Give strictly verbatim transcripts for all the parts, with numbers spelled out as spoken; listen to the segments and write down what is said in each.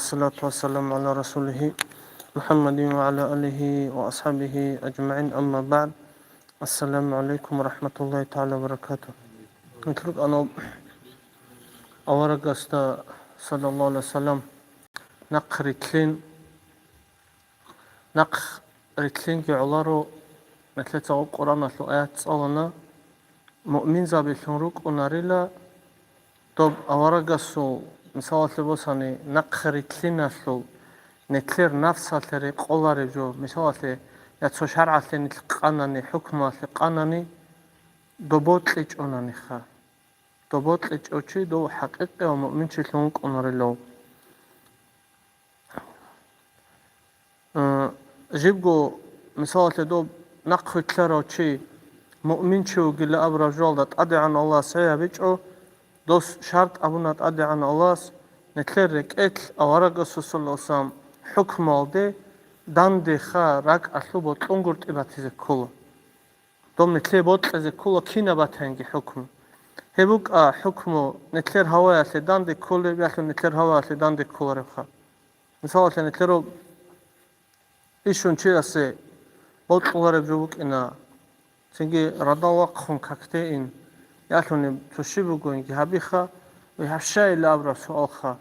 Салату вассаламу гӀала расулихи МухӀаммадин ва гӀала алихи ва асхӀабихи аджмагӀин, амма багӀд. Ассаламу гӀалайкум ва рахӀматуллагьи тагӀала ва баракатугь. Нилъ рукӀана аварагасда, саллаллагьу гӀалайгьи ва саллам, нахъ рилълъин, нахъ рилълъинги гӀоларо, нилъеца гъоб Къуръаналъул аят цӀалана, муъминзабилъун рукӀунарила доб аварагасул, мисалалъе босани, нахъ рилълъиналъул, нилъер нафсалъе рекъолареб жо, мисалалъе, я цо шаргӀалъе нилъ къанани, хӀукмуялъе къанани, доб бокьичӀонаниха. Доб бокьичӀев чи дов хӀакъикъияв муъминчилъун вукӀунарилав. Э, жибго, мисалалъе, доб нахъ вилълъарав чи муъминчи вугила абураб жоялда ТӀадегӀан Аллагьас гӀей гьабичӀо, дос шартӀ абуна ТӀадегӀан Аллагьас, нилъер рекӀелъ аварагасул, саллаллагьу гӀалайгьи ва саллам, хӀукмуялде дандеха ракӀалъул бокьунгутӀи батизе ккола. Доб нилъее бокьизе ккола кинаб батаниги хӀукму. Гьеб букӀа хӀукму нилъер гьаваялъе данде кколеб, ялъун нилъер гьаваялъе данде кколаребха. Мисалалъе, нилъерал ишун чиясе бокьулареб жо букӀина, цинги радал вахъун какде ин, ялъуни цо щиб бугониги гьабиха, ва гьаб щайила абураб суалха.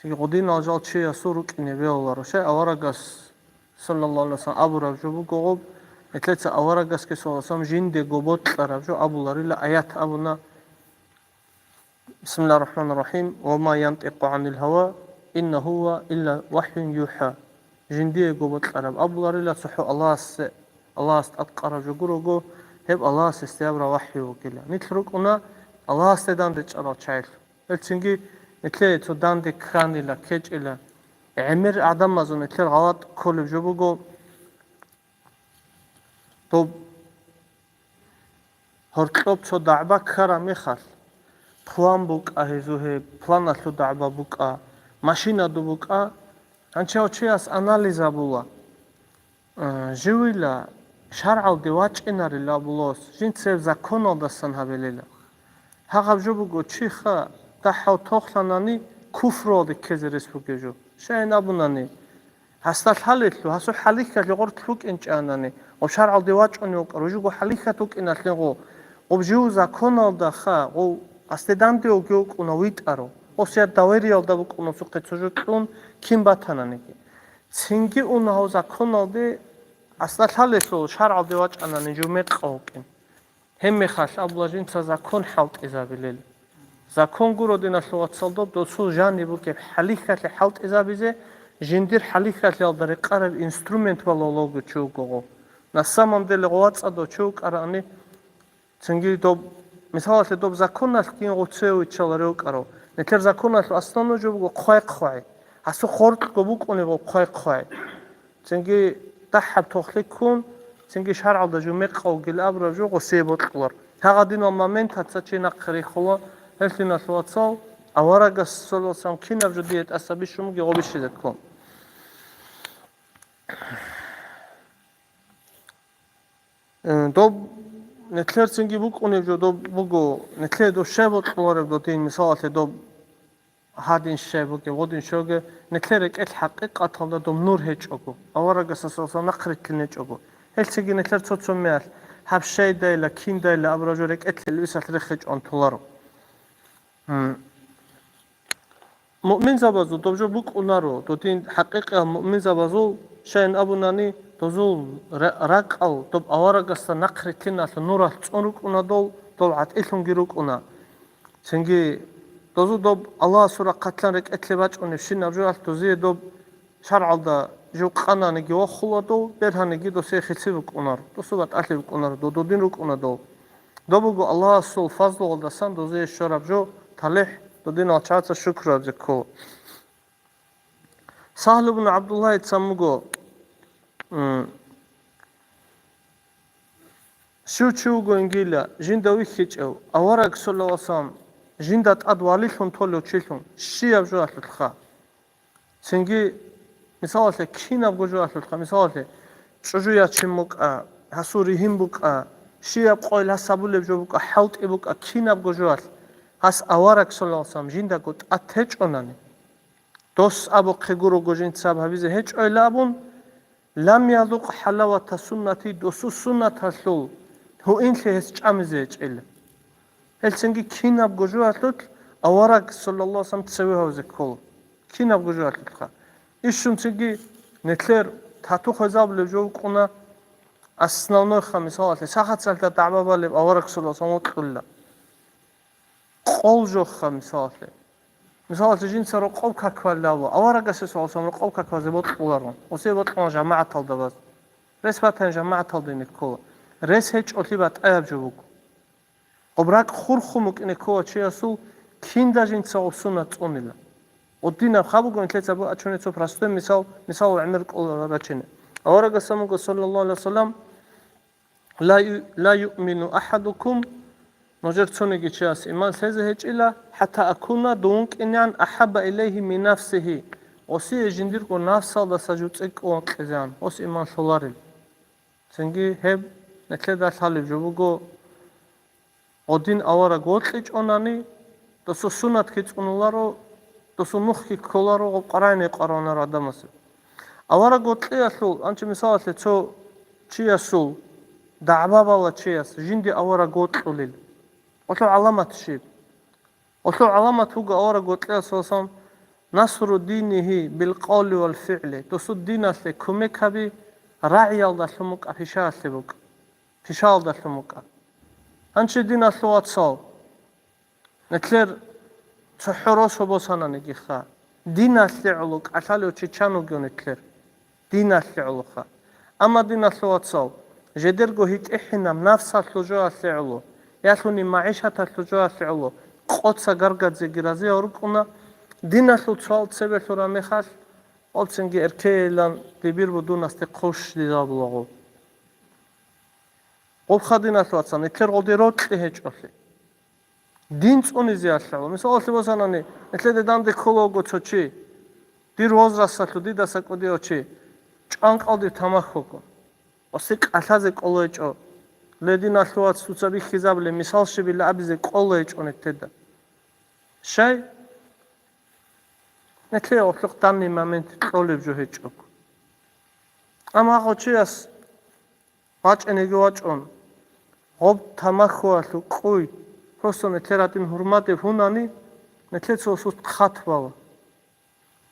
Цинги гъудинал жал чиясул рукӀине бегьуларо. Щай аварагас, саллаллагьу гӀалайгьи ва саллам, абураб жо буго гъоб, нилъеца аварагасги, саллаллагьу гӀалайгьи ва саллам, жиндего бокьараб жо абуларила аят абуна, Бисмиллагьир рахӀманир рахӀим, «Ва ма янтӀикъу гӀанил гьава, ин гьува илла вахӀюн юхӀа». Жиндиего бокьараб абуларила цохӀо Аллагьасе, Аллагьас тӀадкъараб жо гурого, гьеб Аллагьас гьесде абураб вахӀю вугила. Нилъ рукӀуна Аллагьасде дандечӀарал чагӀилъ. Гьелцинги нилъее цо данде кканила, ккечӀила. ГӀемер гӀадамазул нилъер гъалатӀ кколеб жо буго, доб гьоркьоб цо дагӀба ккараб мехалъ, план букӀа гьезул гьеб, планалъул дагӀба букӀа, машинадул букӀа, гьанчав чияс анализ гьабула. Э, живила шаргӀалде вачӀинарила абулос, жинцев законалдасан гьабилила. Гьагъаб жо буго, чиха дагьав тохлъанани, куфруялде ккезе рес бугеб жо. Щайин абунани, гьасда лъалелъул, гьасул хӀалихьалъе гъорлъ букӀинчӀанани, гъоб шаргӀалде вачӀунев вукӀа, ружуго хӀалихьат вукӀиналъе гъо, гъоб жив законалдаха, гъов гьасде данде вугев вукӀуна витӀаро, гъосият довериялда букӀуна цохъе цо жо кьун кин батананиги. Цинги ун гьав законалде, гьасда лъалелъул шаргӀалде вачӀанани жив мекъав вукӀин. Гьебмехалъ абула жинца закон хӀалтӀизабилел. Закон гуро, диналъул вацал, доб досул жаниб бугеб хӀалихьалъе хӀалтӀизабизе, жиндир хӀалихьалъиялда рекъараб инструмент балалого чи вугого. На самом деле гъов вацӀцӀадав чи вукӀарани, цинги доб, мисалалъе, доб законалъ кин гъуцевичаларе вукӀарав. Нилъер законалъул основной жо буго хъвай-хъвай. Гьасул хъоркьго букӀунеб хъвай-хъвай. Цинги дагьаб тохлъи ккун, цинги шаргӀалда жо мекъав вугил абураб жо гъосие бокьулар. Гьагъадинал моментаца чи нахъе рехула, гьелъиналъул вацал, аварагас, саллаллагьу гӀалайгьи ва саллам, кинаб жо дие тӀаса бищун бугеб гъоб бищизе ккун. Э, доб нилъер цинги букӀунеб жо доб буго, нилъее доб щай бокьулареб додин, мисалалъе, доб гьадин щай бугеб, гъодин щоге, нилъер рекӀелъ хӀакъикъаталда доб нур гьечӀого, аварагасда, саллаллагьу гӀалайгьи ва саллам, нахъ рилълъин гьечӀого. Гьелъги нилъер цо-цо мехалъ, гьаб щайдайила, киндайила абураб жо рекӀелъ гьелбисалъ рехичӀун толаро. М. Муъминзабазул доб жо букӀунаро, додин хӀакъикъиял муъминзабазул, щайин абунани, дозул ра-, ракӀал доб аварагасда нахъ рилълъиналъул нуралъ цӀун рукӀуна дол, дол гӀатӀилъунги рукӀуна. Цинги дозул доб Аллагьасул рахъалъан рекӀелъе бачӀунебщинаб жоялъ дозие доб шаргӀалда жо къананиги вохула дов, бергьаниги досие хилълъи букӀунаро, досул батӀалъи букӀунаро, дододин рукӀуна дов. Доб буго Аллагьасул фазлуялдасан дозие щвараб жо, талихӀ, додинал чагӀаца шукру гьабизе ккола. Сагьл ибн ГӀабдуллагьица абун буго, м, щив чи вугониги жинда вихьичӀев, авараг, саллаллагьу гӀалайгьи ва саллам, жинда тӀад валилъун толев чилъун, щияб жоялъулъха. Цинги, мисалалъе, кинабго жоялъулъха, мисалалъе, чӀужу ячин букӀа, гьасул ригьин букӀа, щияб къойил гьас гьабулеб жо букӀа, хӀалтӀи букӀа, кинабго жоялъ гьас авараг, саллаллагьу гӀалайгьи ва саллам, жиндаго тӀад течӀонани, Дос абухъе гурого жинца гьаб гьабизе гьечӀойилан абун, лам язукъ хӀалавата суннати, досул суннаталъул гьуинлъи гьес чӀамизе гьечӀила. Гьелцинги кинабго жоялъулъ авараг саллаллаху алейхи ва саллям цеве гьавзе ккола. Кинабго жоялъулъха. Ишшунцинги нилъер тату хвезабулеб жо вукӀуна, основнойха, мисалалъе, сахацалда дагӀба балеб авараг саллаллаху алейхи ва саллям вокьула. Къол жохха, мисалалъе. Мисалалъе, жинца рокъов как балли абу, аварагасе саллаллаху алейхи ва саллям рокъов как базе бокьуларо. Осе бокьуна жамагӀаталда баз. Рес батани жамагӀаталда ине ккола. Рес гьечӀолъи батӀаяб жо буго. Гъоб ракӀ хурхун букӀине ккола чиясул, кинда жинца гъоб суннат цӀунила. Гъодинаб хаб буго нилъеца бачуне цо простой мисал, мисал гӀемер кӀоларачине. Аварагас амуго, саллаллаху алейхи ва саллям, «Ла ю-, ла юъмину ахадукум», нужер цониги чияс иман лъезе гьечӀила, «хӀатта акуна», дун кӀинегӀан, «ахабба илайгьи мин нафсигьи», осие жиндирго нафсалдаса жуцӀи кӀван кьезегӀан, ос иман лъоларел. Цинги гьеб нилъеда лъалеб жо буго, гъодин авараг вокьичӀонани, досул суннатги цӀунуларо, досул нухги кколаро, гъоб къарайне къаравунаро гӀадамасе. Авараг вокьиялъул, анчи мисалалъе, цо чиясул, дагӀба бала чияс, жинди авараг вокьулел. Гъолъул гӀаламат щиб? Гъолъул гӀаламат буго авараг вокьиялъуласан насру динигьи бил къавли вал фигӀли, досул диналъе кумек гьаби рагӀиялдалъун букӀа, пишаялъе букӀа. Пишаялдалъун букӀа. Гьанчи диналъул вацал, нилъер цохӀо росо босананигиха, диналъе гӀоло кӀалъалев чи чан вугев нилъер? Диналъе гӀолоха. Амма диналъул вацал, жедерго гьитӀихӀинаб нафсалъул жоялъе гӀоло, ялъуни магӀишаталъул жоялъе гӀоло, къоца гаргадзеги разиял рукӀуна, диналъул цоял цебе лъураб мехалъ, гъобцинги эркейилан дибир будунасде хъущдизабулаго. Гъубха диналъул вацал, нилъер гъоде рокьи гьечӀолъи. Дин цӀунизеялъул. Мисалалъе босанани, нилъеде данде ккола вуго цо чи, дир возрасталъул дидаса кӀудияв чи, чӀванкъалде тамахього. Осе кӀалъазе кӀоло гьечӀо. Ле, диналъул вац, дуца бихьизабулеб мисал щибила абизе кӀоло гьечӀо нилъеда. Щай? Нилъее гъорлъухъ данный момент кьолеб жо гьечӀо. Амма гъо чияс вачӀинеги вачӀун, гъоб тамахьуялъул кӀуй, просто нилъер гьадин гьурмадеб гьунани, нилъеца осулъ хъат бала.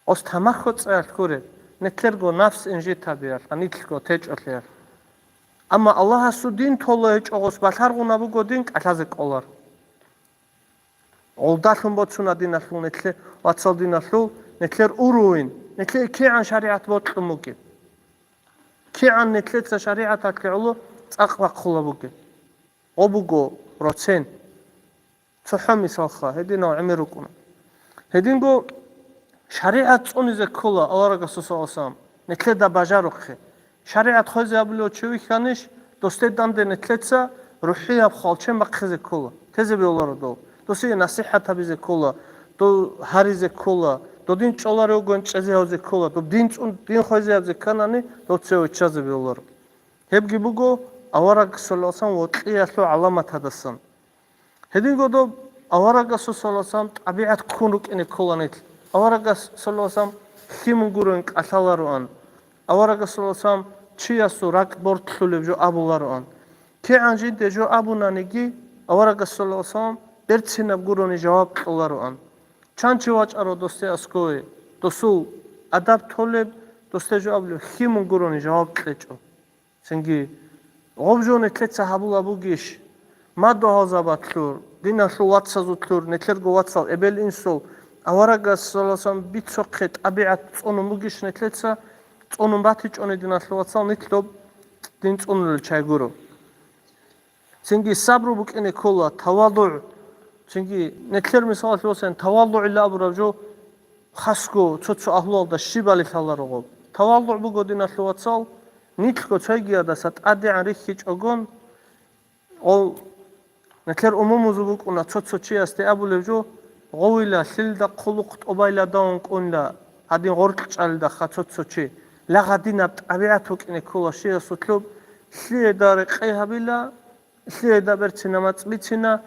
Ос тамахьу цӀаялъ хуреб, нилъерго нафс инжит гьабиялъ, гьанилъго течӀолъиялъ. Амма Аллагьасул дин толо гьечӀо, гъос балъаргъунаб буго дин кӀалъазе кӀолар. Гъолдалъун боцуна диналъул нилъе-, вацал диналъул, нилъер уровень, нилъее кигӀан шаригӀат бокьун бугеб. КигӀан нилъеца шаригӀаталъе гӀоло цӀакъ бахъула бугеб. Гъо буго роцен. ЦохӀо мисалха, гьединав гӀемер рукӀуна. Гьединго шаригӀат цӀунизе ккола аварагасул саллаллаху алейхи ва саллям, нилъеда бажарухъе. ШаригӀат хвезе абулев чи вихьанищ, досде данде нилъеца рухӀияб хвалчен бахъизе ккола, тезе бегьуларо дов. Досие насихӀат гьабизе ккола, дов гьаризе ккола, додин чӀоларевгоян чӀезе гьавзе ккола, доб дин цӀун, дин хвезе гьабзе кканани, дов цеве виччазе бегьуларо. Гьебги буго авараг саллаллаху алейхи ва саллям вокьиялъул гӀаламатадасан. Гьединго доб аварагасул саллаллаху алейхи ва саллям тӀабигӀат ккун рукӀине ккола нилъ. Аварагас саллаллаху алейхи ва саллям лъимун гуроин кӀалъалароан. Аварагас саллаллаху алейхи ва саллям чиясул ракӀ бортлъулеб жо абулароан. КигӀан жинде жо абунаниги, аварагас саллаллаху алейхи ва саллям берцинаб гурони жаваб кьолароан. Чан чи вачӀаро досде аскӀове, досул адаб толеб, досде жо абулеб лъимун гурони жаваб кьечӀо. Цинги, гъоб жо нилъеца гьабула бугищ? Мадугьалзабатлъур, диналъул вацазулъур, нилъерго вацал эбел-инсул, аварагас саллаллаху алейхи ва саллям бицохъе тӀабигӀат цӀунун бугищ нилъеца? ЦӀунун батичӀони диналъул вацал нилъ доб дин цӀунулел чагӀи гуро. Цинги сабру букӀине ккола, тавадугӀ. Цинги нилъер мисалалъе босани, тавадугӀила абураб жо хасго цо-цо агьлуялда щибали лъаларо гъоб. ТавадугӀ буго, диналъул вацал, нилъго цойгиядаса тӀадегӀан рихьичӀогон, гъов нилъер умумузул букӀуна цо-цо чиясде абулеб жо, гъовила, лъилда хъулухъ тӀобайла давун кӀунла, гьадин гъоркьчӀалда ха цо-цо чи. Лагъадинаб тӀабигӀат букӀине ккола чиясулъуб, лъиеда рекъей гьабила, лъиеда берцина мацӀ бицина,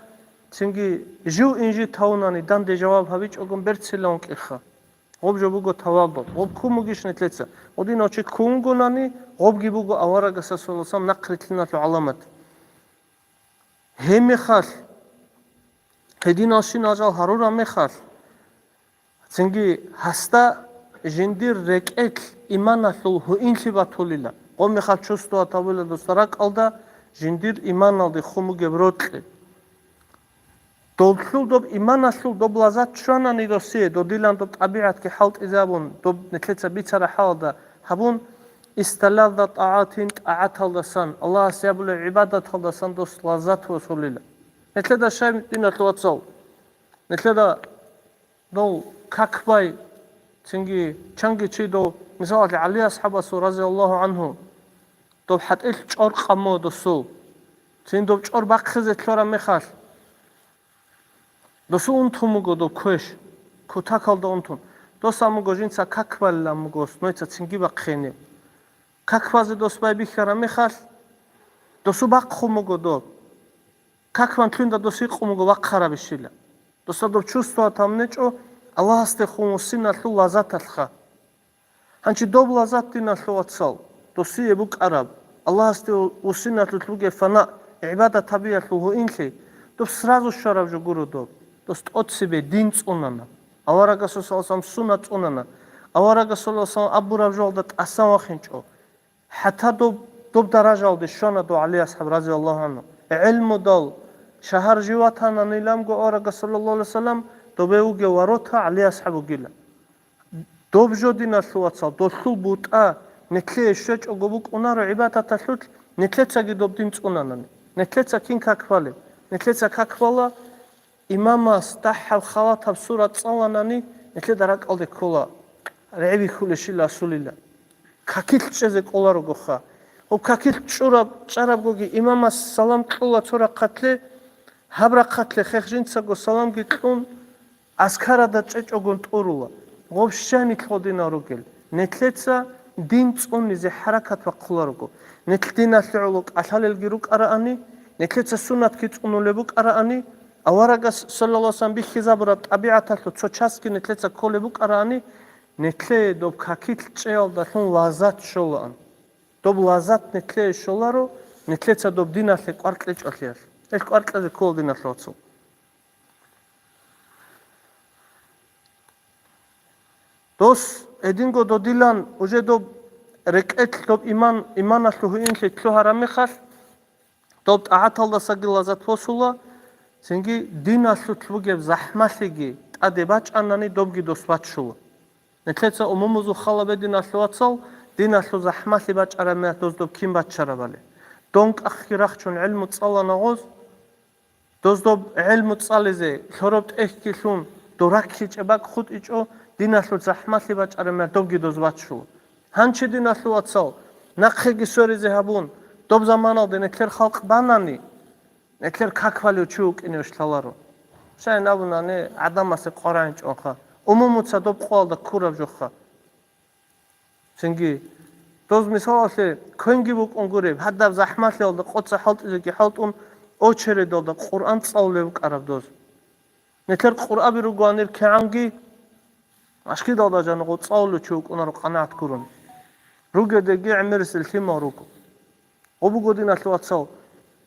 цинги жив инжит гьавунани данде жаваб гьабичӀогун берцила ункъиха. Гъоб жо буго таваду. Гъоб ккун бугищ нилъеца? Гъодинав чи ккунгунани, гъобги буго аварагасда саллаллагьу гӀалайгьи ва саллам нахърилълъиналъул гӀаламат. Гьебмехалъ, гьединалщинал жал гьарураб мехалъ, цинги гьасда жиндир рекӀелъ иманалъул гьуинлъи батулила. Гъомехалъ чувствовать гьабула досда ракӀалда жиндир иманалде хун бугеб рокьи. Доллъул доб иманалъул доб лазат чванани досие, додилан доб тӀабигӀатги хӀалтӀизабун, доб нилъеца бицараб хӀалда гьабун, исталазза тӀагӀатин, тӀагӀаталдасан, Аллагьас ябулеб гӀибадаталдасан дос лазат босулила. Нилъеда щай, диналъул вацал? Нилъеда дов как бай, цинги чанги чи дов, мисалалъе, ГӀали асхӀабасул, разияллагьу гӀангьу, доб хӀатӀилъ чӀор къамо досул. Цин доб чӀор бахъизе лъораб мехалъ, досул унтун буго доб квеш, кутакалда унтун. Дос ан буго жинца как балилан буго, нойца цинги бахъене. Как базе дос байбихьараб мехалъ, досу бахъун буго доб. Как бан лъугьинда дос гьикъун буго бахъарабищила. Досда доб чувствовать гьабун гьечӀо Аллагьасдехун вуссиналъул лазаталъха. Гьанчи доб лазат, диналъул вацал, досие букӀараб, Аллагьасде вуссиналъулъ бугеб фана, гӀибадат гьабиялъул гьуинлъи, доб сразу щвараб жо гуро доб. Дос тӀоцебе дин цӀунана. Аварагасул саллаллагьу гӀалайгьи ва саллам суннат цӀунана. Аварагасул саллаллагьу гӀалайгьи ва саллам абураб жоялда тӀасан вахинчӀо. ХӀатта доб, доб даражалде щвана дов ГӀали асхӀаб, разияллагьу гӀангьу. ГӀелмудал шагьар жив ватананилан буго аварагас, саллаллагьу гӀалайгьи ва саллам, добе вугев ворота ГӀали асхӀаб вугила. Доб жо, диналъул вацал, доллъул бутӀа, нилъее щвечӀого букӀунаро гӀибадаталъулъ, нилъецаги доб дин цӀунанани. Нилъеца кин как балеб? Нилъеца как бала, имамас дагьаб халатаб сурат цӀаланани, нилъеда ракӀалде ккола, регӀи бихьулещила асулила. Какилъ чӀезе кӀоларогоха. Гьеб какилъ чӀураб, чӀарабгоги имамас салам кьула цо рахъалъе, гьаб рахъалъе хех жинцаго саламги кьун, азкарада чӀечӀогун тӀурула. Гъоб щай нилъ гъодинал ругел? Нилъеца дин цӀунизе хӀаракат бахъуларого. Нилъ диналъе гӀоло кӀалъалелги рукӀараани, нилъеца суннатги цӀунулеб букӀараани, аварагас, саллаллагьу гӀалайгьи ва саллам, бихьизабураб тӀабигӀаталъул цо частги нилъеца кколеб букӀараани, нилъее доб какилъ чӀеялдалъун лазат щолаан. Доб лазат нилъее щоларо, нилъеца доб диналъе кӀвар кьечӀолъиялъ. Гьелъ кӀвар кьезе ккола, диналъул вацал. Дос, гьединго додилан уже доб рекӀелъ доб иман, иманалъул гьуинлъи лъугьараб мехалъ, доб тӀагӀаталдасаги лазат босула, цинги диналъулъ бугеб захӀмалъиги тӀаде бачӀанани, добги дос баччула. Нилъеца умумузул хал гьабе, диналъул вацал, диналъул захӀмалъи бачӀараб мехалъ доз доб кин баччарабали. Дон кӀахги рахчун гӀелму цӀалана гъоз, доз доб гӀелму цӀализе, лъороб тӀехьги лъун, дов раккичӀеб бакӀ хутӀичӀо, диналъул захӀмалъи бачӀараб мехалъ добги доз баччула. Гьанчи, диналъул вацал, нахъеги сверизе гьабун, доб заманалде нилъер халкъ банани, нилъер как балев чи вукӀиневищ лъаларо. Щайин абунани, гӀадамасе къваригӀинчӀонха, умумуца доб къоялда ккураб жоха. Цинги, доз мисалалъе, квенги букӀун гуреб, гьадаб захӀмалъиялда къоца хӀалтӀизеги хӀалтӀун, очередалда Къуръан цӀалулев вукӀараб доз. Нилъер Къуръаби ругоанир кигӀанги, машгидалда жанагъо цӀалулев чи вукӀунаро къанагӀат гурун. Ругедеги гӀемерисел лъимал руго. Гъо буго, диналъул вацал,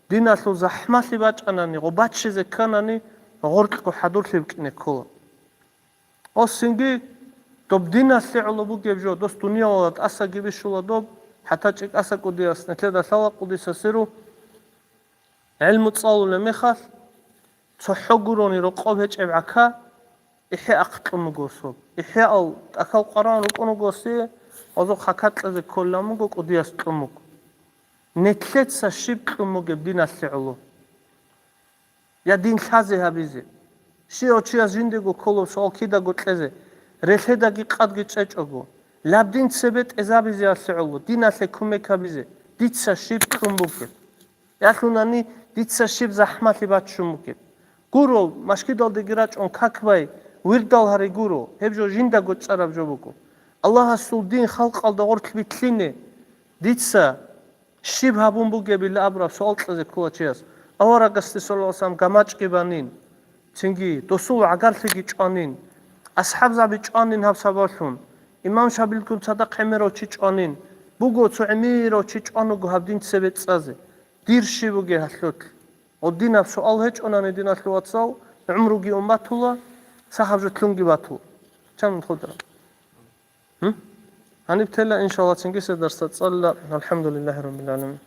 диналъул захӀмалъи бачӀанани, гъо баччизе кканани, гъоркьго хӀадурлъи букӀине ккола. Гъосинги доб диналъе гӀоло бугеб жо, дос дуниялалда тӀасаги бищула доб, хӀатта ЧӀикӀаса кӀудияс, нилъеда лъала къудиса сиру, гӀелму цӀалулеб мехалъ, цохӀо гурони рокъоб гьечӀеб гӀака, ихӀе ахъ кьун буго гъосул. ИхӀеал тӀахьал къваригӀун рукӀун руго гъосие, гъозухъ гӀака кьезе кколилан буго, кӀудияс кьун буго. Нилъеца щиб кьун бугеб диналъе гӀоло? Я дин лъазе гьабизе? Щивав чияс жиндего кколеб суал кидаго кьезе, релъедаги къадги чӀечӀого, лаб дин цебе тӀезабизеялъе гӀоло, диналъе кумек гьабизе, дица щиб кьун бугеб? Ялъунани дица щиб захӀмалъи баччун бугеб? Гуро, машгидалдеги рачӀун как бай, вирдал гьари гуро, гьеб жо жиндаго цӀараб жо буго. Аллагьасул дин халкъалда гъорлъ билълъине дица щиб гьабун бугебилан абураб суал кьезе ккола чияс. Аварагасде, саллаллагьу гӀалайгьи ва саллам, гамачӀги банин, цинги досул гӀагарлъиги чӀванин, АсхӀабзаби чӀванин гьаб сабаблъун. Имам Шабилгун цадахъ гӀемерав чи чӀванин. Буго цо гӀемерав чи чӀван вуго гьаб дин цебе цӀазе. Дир щиб бугеб гьалъулъ? Гъодинаб суал гьечӀонани, диналъул вацал, гӀумруги ун батула, сахаб жо лъунги батула. Чан худра? Гьаниб тела, иншалла, цинги се дарсда цӀалла. Алхамдулиллахи раббил гӀаламин.